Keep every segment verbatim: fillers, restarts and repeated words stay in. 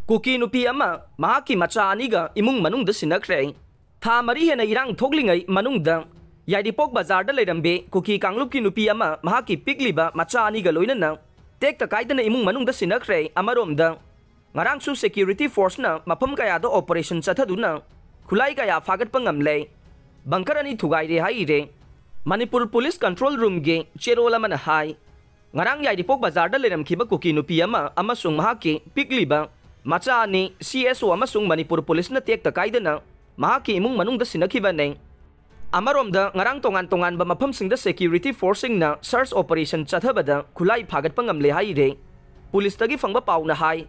ꯀꯨꯀꯤ ꯅꯨꯄꯤ ꯑꯃ ꯃꯍꯥꯛꯀꯤ ꯃꯆꯥ ꯑꯅꯤꯒ ꯏꯃꯨꯡ ꯃꯅꯨꯡꯗ ꯁꯤꯟꯅꯈ꯭ꯔꯦ꯫ ꯊꯥ ꯃꯔꯤ ꯍꯦꯟꯅ ꯏꯔꯥꯡ ꯊꯣꯛꯂꯤꯉꯩ ꯃꯅꯨꯡꯗ ꯌꯥꯏꯔꯤꯄꯣꯛ ꯕꯖꯥꯔꯗ ꯂꯩꯔꯝꯕꯤ ꯀꯨꯀꯤ ꯀꯥꯡꯂꯨꯞꯀꯤ ꯅꯨꯄꯤ ꯑꯃ ꯃꯍꯥꯛꯀꯤ ꯄꯤꯛꯂꯤꯕ ꯃꯆꯥ ꯑꯅꯤꯒ ꯂꯣꯏꯅꯅ ꯇꯦꯛꯇ ꯀꯥꯏꯗꯅ ꯏꯃꯨꯡ ꯃꯅꯨꯡꯗ ꯁꯤꯟꯅꯈ꯭ꯔꯦ꯫ ꯑꯃꯔꯣꯝꯗ, ꯉꯔꯥꯡꯁꯨ security forceꯅ ꯃꯐꯝ ꯀꯌꯥꯗ operation ꯆꯠꯊꯗꯨꯅ ꯈꯨꯠꯂꯥꯏ ꯀꯌꯥ ꯐꯥꯒꯠꯄ ꯉꯝꯂꯦ꯫ Bunker ꯑꯅꯤ ꯊꯨꯒꯥꯏꯔꯦ ꯍꯥꯏꯔꯦ꯫ ꯃꯅꯤꯄꯨꯔ Police Control Roomꯒꯤ ꯆꯦꯔꯣꯜ ꯑꯃꯅ ꯍꯥꯏ, ꯉꯔꯥꯡ ꯌꯥꯏꯔꯤꯄꯣꯛ ꯕꯖꯥꯔꯗ ꯂꯩꯔꯝꯈꯤꯕ ꯀꯨꯀꯤ ꯅꯨꯄꯤ ꯑꯃ ꯑꯃꯁꯨꯡ ꯃꯍꯥꯛꯀꯤ ꯄꯤꯛꯂꯤꯕ ꯃꯆꯥ ꯑꯅꯤ C S O ꯑꯃꯁꯨꯡ ꯃꯅꯤꯄꯨꯔ ꯄꯨꯂꯤꯁꯅ ꯇꯦꯛꯇ ꯀꯥꯏꯗꯅ ꯃꯍꯥꯛꯀꯤ ꯏꯃꯨꯡ ꯃꯅꯨꯡꯗ ꯁꯤꯟꯅꯈꯤꯕꯅꯤ꯫ ꯑꯃꯔꯣꯝꯗ, ꯉꯔꯥꯡ ꯇꯣꯉꯥꯟ ꯇꯣꯉꯥꯟꯕ ꯃꯐꯝꯁꯤꯡꯗ security forceꯁꯤꯡꯅ search operation ꯆꯠꯊꯕꯗ ꯈꯨꯠꯂꯥꯏ ꯐꯥꯒꯠꯄ ꯉꯝꯂꯦ ꯍꯥꯏꯔꯦ꯫ ꯄꯨꯂꯤꯁꯇꯒꯤ ꯐꯪꯕ ꯄꯥꯎꯅ ꯍꯥꯏ,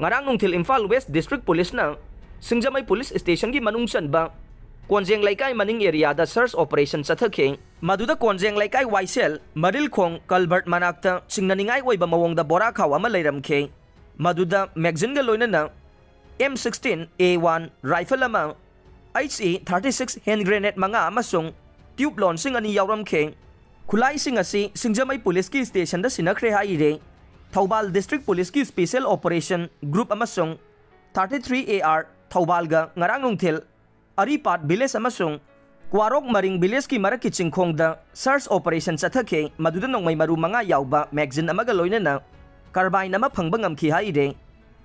ꯉꯔꯥꯡ ꯅꯨꯡꯊꯤꯜ ꯏꯝꯐꯥꯜ West District ꯄꯨꯂꯤꯁꯅ ꯁꯤꯡꯖꯃꯩ ꯄꯨꯂꯤꯁ ꯁ꯭ꯇꯦꯁꯟꯒꯤ ꯃꯅꯨꯡ ꯆꯟꯕ ꯀꯣꯟꯖꯦꯡ ꯂꯩꯀꯥꯏ ꯃꯅꯤꯡ areaꯗ search operation ꯆꯠꯊꯈꯤ꯫ ꯃꯗꯨꯗ ꯀꯣꯟꯖꯦꯡ ꯂꯩꯀꯥꯏ ꯋꯥꯏꯁꯦꯜ ꯃꯔꯤꯜꯈꯣꯡ culvert ꯃꯅꯥꯛꯇ ꯆꯤꯡꯅꯅꯤꯡꯉꯥꯏ ꯑꯣꯏꯕ ꯃꯑꯣꯡꯗ ꯕꯣꯔꯥ ꯈꯥꯎ ꯑꯃ ꯂꯩꯔꯝꯈꯤ꯫ ꯃꯗꯨꯗ magazineꯒ ꯂꯣꯏꯅꯅ M sixteen A one rifle ꯑꯃ, H E thirty six hand grenade ꯃꯉꯥ ꯑꯃꯁꯨꯡ tube ꯂꯣꯟꯁꯤꯡ ꯑꯅꯤ ꯌꯥꯎꯔꯝꯈꯤ꯫ ꯈꯨꯠꯂꯥꯏꯁꯤꯡ ꯑꯁꯤ ꯁꯤꯡꯖꯃꯩ ꯄꯨꯂꯤꯁꯀꯤ ꯁ꯭ꯇꯦꯁꯟꯗ ꯁꯤꯟꯅꯈ꯭ꯔꯦ ꯍꯥꯏꯔꯦ꯫ ꯊꯧꯕꯥꯜ District ꯄꯨꯂꯤꯁꯀꯤ Special Operation Group ꯑꯃꯁꯨꯡ thirty three A R ꯊꯧꯕꯥꯜꯒ ꯉꯔꯥꯡ ꯅꯨꯡꯊꯤꯜ ꯑꯔꯤꯄꯥꯠ village ꯑꯃꯁꯨꯡ ꯀ꯭ꯋꯥꯔꯣꯛ ꯃꯔꯤꯡ villageꯀꯤ ꯃꯔꯛꯀꯤ ꯆꯤꯡꯈꯣꯡꯗ search operation ꯆꯠꯊꯈꯤ, ꯃꯗꯨꯗ ꯅꯣꯡꯃꯩ ꯃꯔꯨ ꯃꯉꯥ ꯌꯥꯎꯕ magazine ꯑꯃꯒ ꯂꯣꯏꯅꯅ carbine ꯑꯃ ꯐꯪꯕ ꯉꯝꯈꯤ ꯍꯥꯏꯔꯦ꯫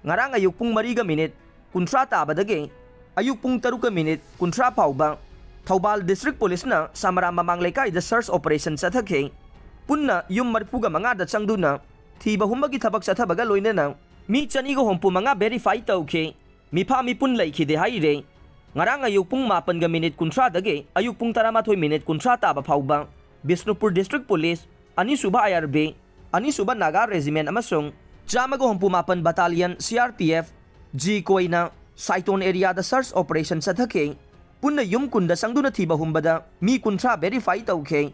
ꯉꯔꯥꯡ ꯑꯌꯨꯛ ꯄꯨꯡ ꯃꯔꯤꯒ minute ꯀꯨꯟꯊ꯭ꯔꯥ ꯇꯥꯕꯗꯒꯤ ꯑꯌꯨꯛ ꯄꯨꯡ ꯇꯔꯨꯛꯀ minute ꯀꯨꯟꯊ꯭ꯔꯥ ꯐꯥꯎꯕ ꯊꯧꯕꯥꯜ District ꯄꯨꯂꯤꯁꯅ ꯁꯃꯔꯥ ꯃꯃꯥꯡ ꯂꯩꯀꯥꯏꯗ search operation ꯆꯠꯊꯈꯤ꯫ ꯄꯨꯟꯅ ꯌꯨꯝ ꯃꯔꯤꯐꯨꯒ ꯃꯉꯥꯗ ꯆꯪꯗꯨꯅ ꯊꯤꯕ ꯍꯨꯝꯕꯒꯤ ꯊꯕꯛ ꯆꯠꯊꯕꯒ ꯂꯣꯏꯅꯅ ꯃꯤ ꯆꯅꯤꯒ ꯍꯨꯝꯐꯨ ꯃꯉꯥ verify ꯇꯧꯈꯤ꯫ ꯃꯤꯐꯥ ꯃꯤꯄꯨꯟ ꯂꯩꯈꯤꯗꯦ ꯍꯥꯏꯔꯦ꯫ ꯉꯔꯥꯡ ꯑꯌꯨꯛ ꯄꯨꯡ ꯃꯥꯄꯟꯒ minute ꯀꯨꯟꯊ꯭ꯔꯥꯗꯒꯤ ꯑꯌꯨꯛ ꯄꯨꯡ ꯇꯔꯥꯃꯥꯊꯣꯏ minute ꯀꯨꯟꯊ꯭ꯔꯥ ꯇꯥꯕ ꯐꯥꯎꯕ ꯕꯤꯁꯅꯨꯄꯨꯔ District ꯄꯨꯂꯤꯁ, ꯑꯅꯤꯁꯨꯕ I R B, ꯑꯅꯤꯁꯨꯕ ꯅꯥꯒꯥ Regiment ꯑꯃꯁꯨꯡ ꯆꯥꯝꯃꯒ ꯍꯨꯝꯐꯨ ꯃꯥꯄꯟ Battalion C R P F, G ꯀꯣꯏꯅ ꯁꯥꯏꯇꯣꯟ areaꯗ search operation ꯆꯠꯊꯈꯤ꯫ ꯄꯨꯟꯅ ꯌꯨꯝ ꯀꯨꯟꯗ ꯆꯪꯗꯨꯅ ꯊꯤꯕ ꯍꯨꯝꯕꯗ ꯃꯤ ꯀꯨꯟꯊ꯭ꯔꯥ verify ꯇꯧꯈꯤ꯫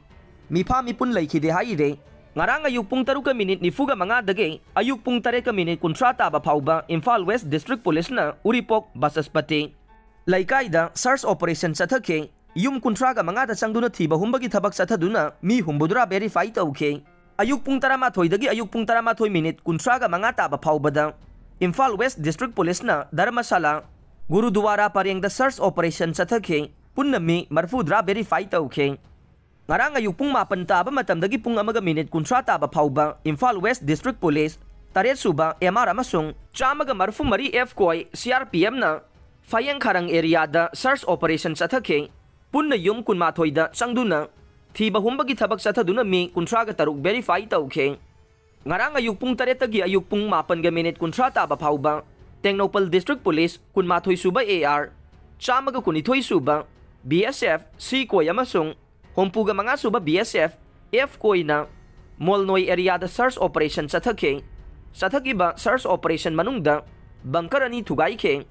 ꯃꯤꯐꯥ ꯃꯤꯄꯨꯟ ꯂꯩꯈꯤꯗꯦ ꯍꯥꯏꯔꯦ꯫ ꯉꯔꯥꯡ ꯑꯌꯨꯛ ꯄꯨꯡ ꯇꯔꯨꯛꯀ minute ꯅꯤꯐꯨꯒ ꯃꯉꯥꯗꯒꯤ ꯑꯌꯨꯛ ꯄꯨꯡ ꯇꯔꯦꯠꯀ minute ꯀꯨꯟꯊ꯭ꯔꯥ ꯇꯥꯕ ꯐꯥꯎꯕ ꯏꯝꯐꯥꯜ West District ꯄꯨꯂꯤꯁꯅ ꯎꯔꯤꯄꯣꯛ ꯕꯆꯁꯄꯇꯤ ꯂꯩꯀꯥꯏꯗ search operation ꯆꯠꯊꯈꯤ꯫ ꯌꯨꯝ ꯀꯨꯟꯊ꯭ꯔꯥꯒ ꯃꯉꯥꯗ ꯆꯪꯗꯨꯅ ꯊꯤꯕ ꯍꯨꯝꯕꯒꯤ ꯊꯕꯛ ꯆꯠꯊꯗꯨꯅ ꯃꯤ ꯍꯨꯝꯐꯨꯇꯔꯥ verify ꯇꯧꯈꯤ꯫ ꯑꯌꯨꯛ ꯄꯨꯡ ꯇꯔꯥꯃꯥꯊꯣꯏꯗꯒꯤ ꯑꯌꯨꯛ ꯄꯨꯡ ꯇꯔꯥꯃꯥꯊꯣꯏ minute ꯀꯨꯟꯊ꯭ꯔꯥꯒ ꯃꯉꯥ ꯇꯥꯕ ꯐꯥꯎꯕꯗ ꯏꯝꯐꯥꯜ ꯋꯦꯁ ꯗꯤꯁꯇ꯭ꯔꯤꯛ ꯄꯨꯂꯤꯁꯅ ꯙꯔꯃꯁꯥꯂꯥ, ꯒꯨꯔꯨꯗꯨꯋꯥꯔꯥ ꯄꯔꯦꯡꯗ ꯁꯔꯆ ꯑꯣꯄꯔꯦꯁꯟ ꯆꯠꯊꯈꯤ꯫ ꯄꯨꯟꯅ ꯃꯤ ꯃꯔꯐꯨꯗ꯭ꯔꯥ ꯚꯦꯔꯤꯐꯥꯏ ꯇꯧꯈꯤ꯫ ꯉꯔꯥꯡ ꯑꯌꯨꯛ ꯄꯨꯡ ꯃꯥꯄꯟ ꯇꯥꯕ ꯃꯇꯝꯗꯒꯤ ꯄꯨꯡ ꯑꯃꯒ ꯃꯤꯅꯤꯠ ꯀꯨꯟꯊ꯭ꯔꯥ ꯇꯥꯕ ꯐꯥꯎꯕ ꯏꯝꯐꯥꯜ ꯋꯦꯁ ꯗꯤꯁꯇ꯭ꯔꯤꯛ ꯄꯨꯂꯤꯁ ꯇꯔꯦꯠ ꯁꯨꯕ ꯑꯦꯝ ꯑꯥꯔ ꯑꯃꯁꯨꯡ ꯆꯥꯝꯃꯒ ꯃꯔꯐꯨ ꯃꯔꯤ ꯑꯦꯐ ꯀꯣꯏ ꯁꯤ ꯑꯥꯔ ꯄꯤ ꯑꯦꯝꯅ ꯐꯌꯦꯡ ꯈꯥꯔꯪ ꯑꯦꯔꯤꯌꯥꯗ ꯁꯔꯆ ꯑꯣꯄꯔꯦꯁꯟ ꯆꯠꯊꯈꯤ꯫ ꯄꯨꯟꯅ ꯌꯨꯝ ꯀꯨꯟꯃꯥꯊꯣꯏꯗ ꯆꯪꯗꯨꯅ ꯊꯤꯕ ꯍꯨꯝꯕꯒꯤ ꯊꯕꯛ ꯆꯠꯊꯗꯨꯅ ꯃꯤ ꯀꯨꯟꯊ꯭ꯔꯥꯒ ꯇꯔꯨꯛ ꯚꯦꯔꯤꯐꯥꯏ ꯇꯧꯈꯤ꯫ ꯉꯔꯥꯡ ꯑꯌꯨꯛ ꯄꯨꯡ ꯇꯔꯦꯠꯇꯒꯤ ꯑꯌꯨꯛ ꯄꯨꯡ ꯃꯥꯄꯟꯒ ꯃꯤꯅꯤꯠ ꯀꯨꯟꯊ꯭ꯔꯥ ꯇꯥꯕ ꯐꯥꯎꯕ ꯇꯦꯡꯅꯧꯄꯜ ꯗꯤꯁꯇ꯭ꯔꯤꯛ ꯄꯨꯂꯤꯁ ꯀꯨꯟꯃꯥꯊꯣꯏ ꯁꯨꯕ ꯑꯦ ꯑꯥꯔ, ꯆꯥꯝꯃꯒ ꯀꯨꯟꯅꯤꯊꯣꯏ ꯁꯨꯕ ꯕꯤ ꯑꯦꯁ ꯑꯦꯐ ꯁꯤ ꯀꯣꯏ ꯑꯃꯁꯨꯡ ꯍꯨꯝꯐꯨꯒ ꯃꯉꯥ ꯁꯨꯕ ꯕꯤ ꯑꯦꯁ ꯑꯦꯐ ꯑꯦꯐ ꯀꯣꯏꯅ ꯃꯣꯜꯅꯣꯏ ꯑꯦꯔꯤꯌꯥꯗ ꯁꯔꯆ ꯑꯣꯄꯔꯦꯁꯟ ꯆꯠꯊꯈꯤ꯫ ꯆꯠꯊꯈꯤꯕ ꯁꯔꯆ ꯑꯣꯄꯔꯦꯁꯟ ꯃꯅꯨꯡꯗ ꯕꯪꯀꯔ ꯑꯅꯤ ꯊꯨꯒꯥꯏꯈꯤ꯫